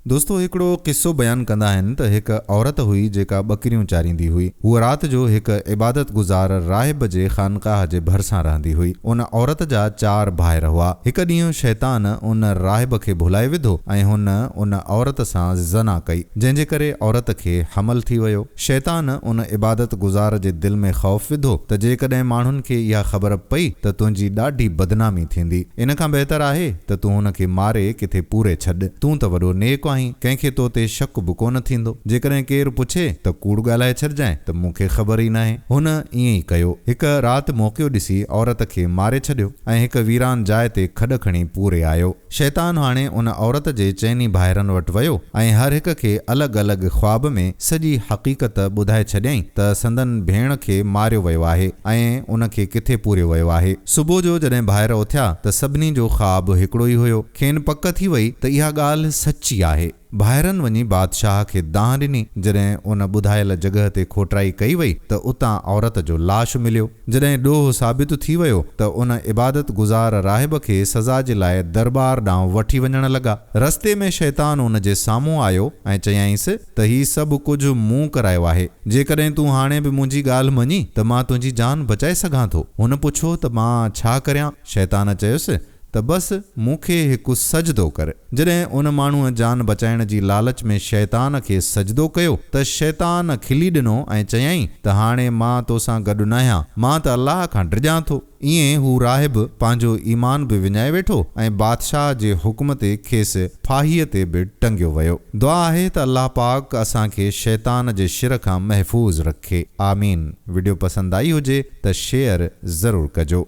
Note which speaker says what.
Speaker 1: دوستو هڪڙو قصو بيان ڪندا آهن ته هڪ عورت هئي جيڪا ٻڪريون چاريندي هئي. هوء رات جو هڪ عبادت گذار راهب جي خانقاهه جي ڀرسان رهندي هئي. ان عورت جا چار ڀائر هئا. هڪ ڏينهن شيطان ان راهب کي ڀلائي وڌو ۽ هن ان عورت سان زنا ڪئي. جنهن جي ڪري عورت کي حمل ٿي ويو. شيطان ان عبادت گذار جي دل ۾ خوف وڌو ته جيڪڏهن ماڻهن کي اها خبر پئي ته تنهنجي ڏاڍي بدنامي ٿيندي. ان کان بهتر آهي ته تون هن کي ماري ڪٿي پوري ڇڏ. تون ته وڏو نيڪ آهين، ڪنهن کي تو تي شڪ به ڪونه ٿيندو. جيڪڏهن ڪير پڇي ته ڪوڙ ڳالهائي ڇڏجانء ته مون کي خبر ئي ناهي. هن ائين ئي ڪيو. هڪ رات موقعو ڏسي عورت کي ماري ڇڏيو ۽ هڪ ويران جاء تي کڏ کڻي پوري آيو. شيطان هاڻي ان عورت جي چئني ڀائرن وٽ ويو ۽ هر هڪ کي الڳ الڳ خواب ۾ سڄي حقيقت ٻڌائي ڇڏيائين ته سندن ڀيڻ کي ماريو ويو آهي ۽ ان کي ڪٿي پوريو ويو آهي. صبح جو جڏهن ڀائر اٿيا ته سڀني جو خواب هڪڙو ئي هيو. کين پڪ ٿي وئي ته اها ڳالهه سچي آهي. ڀائرن وڃي بادشاهه کي دانهن ڏني. جڏهن ان ٻڌايل جڳهه تي کوٽرائي ڪئي وئي ته اتان عورت جو لاش مليو. جڏهن ڏوهه ثابت ٿي ويو ته ان عبادت گذار راهب کي سزا جي لاء درٻار ڏانهن وٺي وڃڻ لڳا. رستي ۾ شيطان ان جي سامهون آيو ۽ چيائينس ته هي سڀ ڪجهه مون ڪرايو آهي. جيڪڏهن تون هاڻي به منهنجي ڳالهه مڃين ته مان تنهنجي جان بچائي سگهان ٿو. هن پڇيو ته مان ڇا ڪريان؟ شيطان چيس ته بس مون کي هڪ سجدو ڪر. جڏهن ان ماڻهوء جان بچائڻ جي لالچ ۾ شيطان کي سجدو ڪيو ته شيطان کلي ڏنو ۽ چيائين ته هاڻي مان توسان گڏ ناهيان، مان ته الله کان ڊڄان ٿو. ائين هو راهب پنهنجو ايمان به وڃائي ويٺو ۽ بادشاهه جي حڪم تي کيس ڦاهيء تي به ٽنگيو ويو. دعا آهي ته الله پاڪ اسان کي شيطان جي شر کان محفوظ رکي. آمين. وڊيو پسند آئي هجي ته شيئر ضرور ڪجو.